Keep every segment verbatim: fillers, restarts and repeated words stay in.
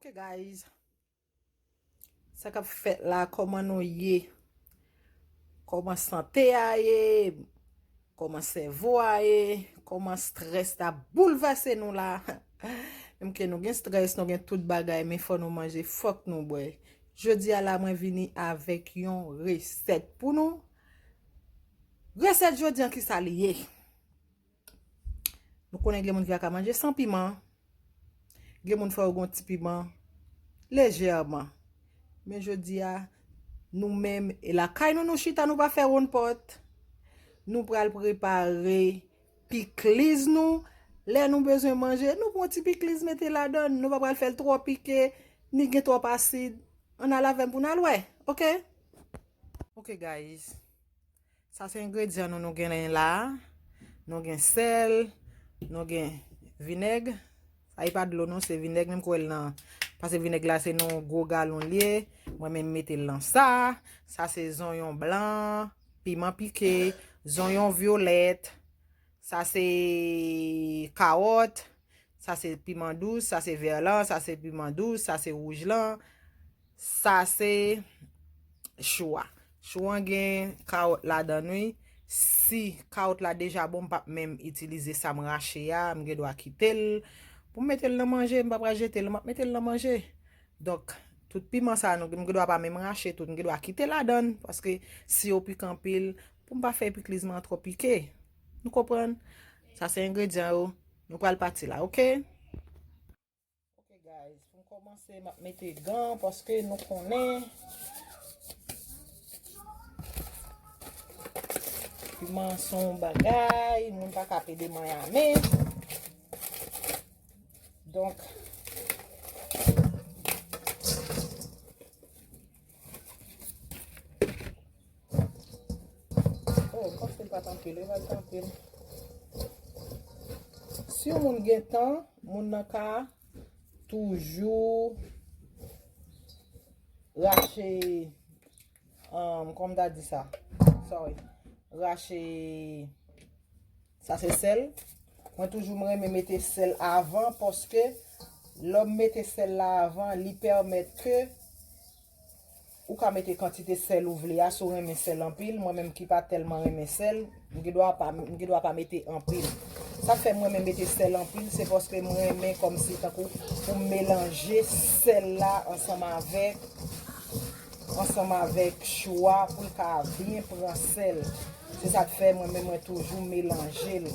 Hey guys, sa k ap fèt la? Kòman nou ye? Kòman sante a ye? Kòman sèvo a ye? Kòman strès la boulvèse nou la? Menm ke nou gen strès, nou gen tout bagay, men fò nou manje, fòk nou bwè. Jodi a la, mwen vini avèk yon resèt pou nou. Resèt jodi an, ki sa li ye? Nou konnen gen moun ki pa ka manje san piman. Gen moun fò yo gen yon ti piman lejèman. Men jodi a, nou menm, e lakay nou nou chita, nou pa fè wonn pòt. Nou pral prepare pikliz nou. Lè nou bezwen manje, nou pran ti pikliz mete ladan. Nou pa pral fè l twò pike, ni gen twòp asid. Ann al avè m pou n al wè, oke? Oke, guys. Sa se engredyan nou, nou gen la. Nou gen sèl, nou gen vinèg. Sa e pa dlo non, se vinèg, menm kwè l nan. Paske vinèg la se nan gwo galon l ye. Mwen menm mete l nan sa. Sa se zonyon blan, piman pike, zonyon vyolèt. Sa se kawòt. Sa se piman dous, sa se vè lan, sa se piman dous, sa se wouj lan. Sa se chou a. Chou an gen kawòt ladan l, wi. Si kawòt la deja bon, m p ap menm itilize sa m rache a, m gen dwa kite l. Pou m mete l nan manje, m pa pral jete l, m ap mete l nan manje. Donk, tout piman sa a, nou, m gen dwa pa menm rache tout, m gen dwa kite ladan l, paske si yo pike anpil, pou m pa fè pikliz mwen an twò pike. Nou konprann? Sa se engredyan yo. Nou pral pati la, oke? Oke, guys, pou m kòmanse, m ap mete gan, paske nou konnen piman se yon bagay, moun pa ka pede manyamen. Donk, oh, m panse l pa t anpil, li pa t anpil. Si yon moun gen tan, moun nan ka toujou rache, um, kòman m ta di sa? Sorry. Rache, sa se sèl. Mwen toujou m renmen mete sèl avan, paske lè w mete sèl la avan, li pèmèt ke ou ka mete kantite sèl ou vle a, si w renmen sèl anpil. Mwen menm ki pa tèlman renmen sèl, m gen dwa pa, m gen dwa pa mete anpil. Sa k fè m renmen mete sèl anpil, se paske m renmen kòmsi tankou pou m melanje sèl la ansanm avèk, ansanm avèk chou a pou l ka byen pran sèl. Se sa k fè mwen menm mwen toujou melanje l.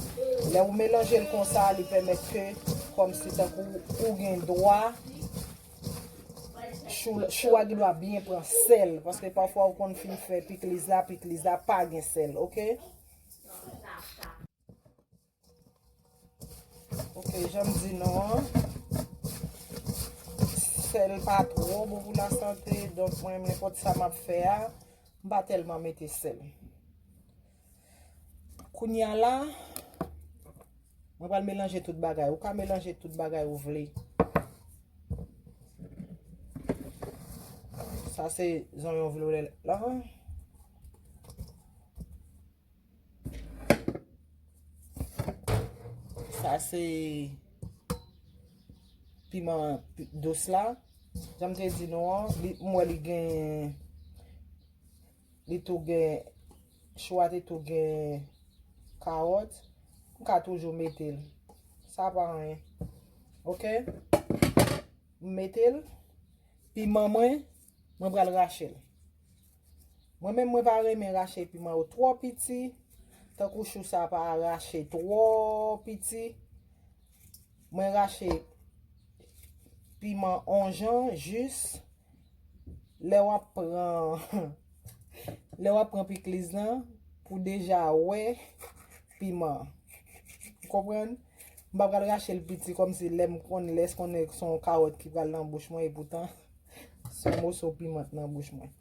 Lè ou melanje l konsa, li pèmèt ke kòmsi tankou ou gen dwa chou, chou a gen dwa byen pran sèl, paske pafwa ou konn fin fè pikliz la, pikliz la pa gen sèl, oke? Oke, jan m di nou an, sèl pa twò bon pou lasante, donk mwen, nenpòt sa m ap fè a, m pa tèlman mete sèl. Kounye a la, mwen pral melanje tout bagay. Ou ka melanje tout bagay ou vle. Sa se zonyon vyolèt lan. Sa se piman pi-, dous la. Jan m te di nou an, li, m wè li gen, li tou gen, chou a te tou gen kawòt. M ka toujou mete l. Sa pa anyen. Oke? M mete l. Piman mwen, mwen pral rache l. Mwen menm, mwen pa renmen rache piman yo twò piti. Tankou chou sa pa rache twò piti. Mwen rache piman on jan, jis lè w ap pran, lè w ap pran pikliz lan, pou deja wè piman an. Ou konprann? M pa pral rache l piti, kòmsi lè m konn, lè s konnen se yon kawòt ki pral nan bouch mwen, epoutan, se yon moso piman k nan bouch mwen.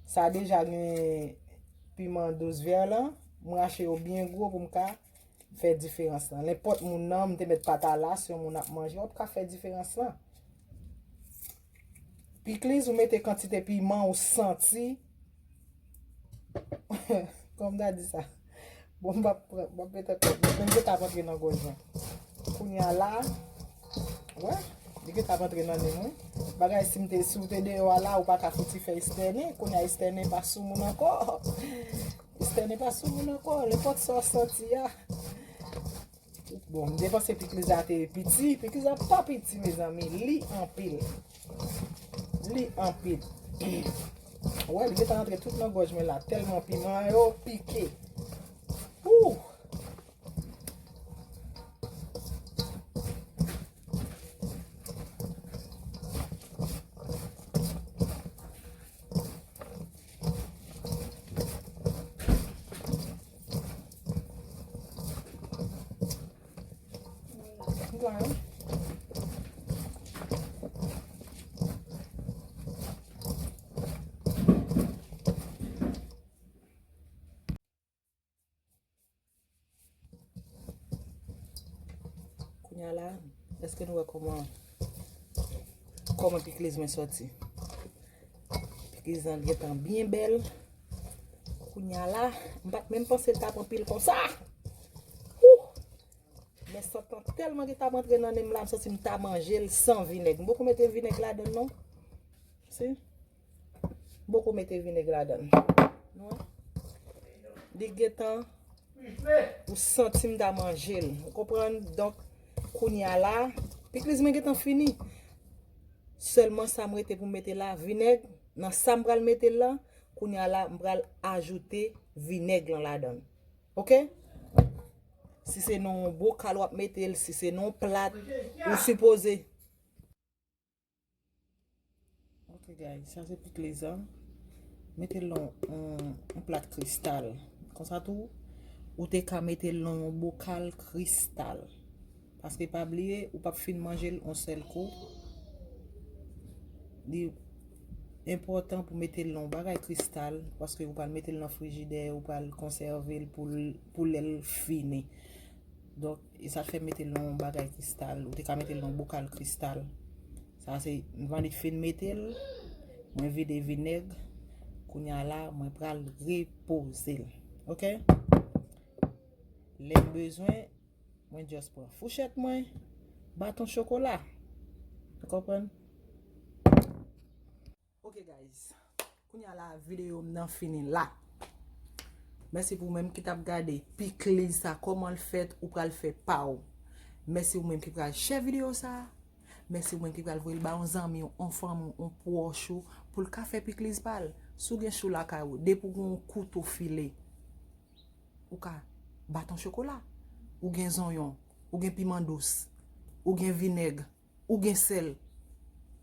Sa deja gen piman dous vè lan, m rache yo byen gwo pou m ka fè diferans lan. Nenpòt moun nan, m te mèt pa ta la, si yon moun ap manje, w ap ka fè diferans lan. Pikliz, ou mete kantite piman ou santi. Kòman m ta di sa? Bon, m p ap pran, m ap mete kòb. Men m te ka rantre nan gòj mwen. Kounye a la, wè, Li gentan ap antre nan nen mwen. Bagay si m te, si w te deyò a la, ou pa ka fouti fè estène. Kounye a estène pa sou moun ankò. Estène pa sou moun ankò. Nenpòt sa w santi a. Bon, m te panse pikliz la te piti. Pikliz la pa piti, mezanmi. Li anpil. Li anpil. Wè, li gentan antre tout nan gòj mwen la. Tèlman piman yo pike. Ooh! Kounye a la, èske nou wè kòman, kòman pikliz mwen sòti? Pikliz lan gentan byen bèl. Kounye a la, m pa t menm panse l t ap anpil konsa. Ooh! Men sant lan tèlman gentan ap antre nan nen m la, m santi m ta manje l san vinèg. M poko mete vinèg ladan l non. Si? M poko mete vinèg ladan l. Nou wè? Li gentan, ou santi m ta manje l. Ou konprann? Donk, kounye a la, pikliz mwen gentan fini. Sèlman sa m rete pou m mete la, vinèg. Nan sa m pral mete l lan, kounye a la, m pral ajoute vinèg lan ladan l. Oke? Si se nan yon bokal w ap mete l, si se nan yon plat, ou sipoze. Ok, guys, sa se pikliz lan. Mete l nan yon, yon plat kristal. Konsa tou, ou te ka mete l nan yon bokal kristal. Paske pa bliye, ou p ap fin manje l yon sèl kou. Li enpòtan pou mete l nan yon bagay kristal, paske ou pral mete l nan frijidè, ou pral konsève l pou l, pou lè l fini. Donk, e sa fè m mete l nan yon bagay kristal. Ou te ka mete l nan yon bokal kristal. Sa se, m annik fin mete l, mwen vide vinèg. Kounye a la, mwen pral repoze l. Oke? Lè m bezwen, mwen just pran fouchèt mwen, baton chokola. Ou konprann? Ok, guys. Kounye a la, videyo m nan fini la. Mèsi pou ou menm ki t ap gade pikliz sa, kòman l fèt, ou pral fè pa w. Mèsi ou menm ki pral share videyo sa. Mèsi ou menm ki pral voye l ba yon zanmi w, yon fanmi w, yon pwòch ou, pou l ka fè pikliz pa l. Si w gen chou lakay ou, depi w gen yon kouto file, ou ka baton chokola, ou gen zonyon, ou gen piman dous, ou gen vinèg, ou gen sèl,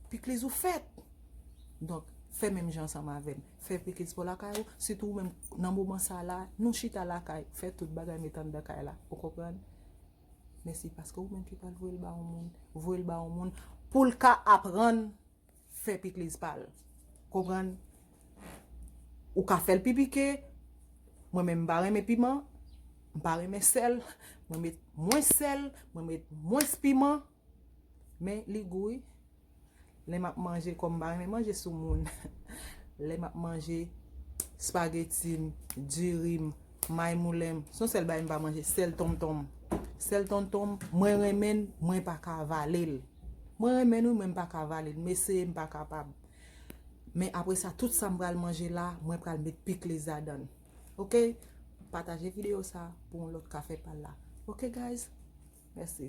pikliz ou fèt. Donk, fè menm jan ansanm avè m. Fè pikliz pa w lakay ou, sitou ou menm nan moman sa la, nou chita lakay, fè tout bagay met anndan kay la. Ou konprann? Mèsi paske ou menm ki pral voye l ba yon moun, voye l ba yon moun pou l ka aprann fè pikliz pa l. Konprann? Ou ka fè l pi pike. Mwen menm m pa renmen piman, m pa renmen sèl, mwen met mwens sèl, mwen met mwens piman, men li gou wi. Lè m ap manje, kòm m pa renmen manje sou moun, lè m ap manje espageti m, diri m, may moulen m, se yon sèl bagay m pa manje, sèl tonmtonm. Sèl tonmtonm, mwen renmen l, mwen pa ka vale l. Mwen renmen l wi, men m pa ka vale l. M eseye, m pa kapab. Men apre sa, tout sa m pral manje la, mwen pral met pikliz ladan l. Oke? Pataje videyo sa pou yon lòt ka fè pa l la. Oke, guys? Mèsi.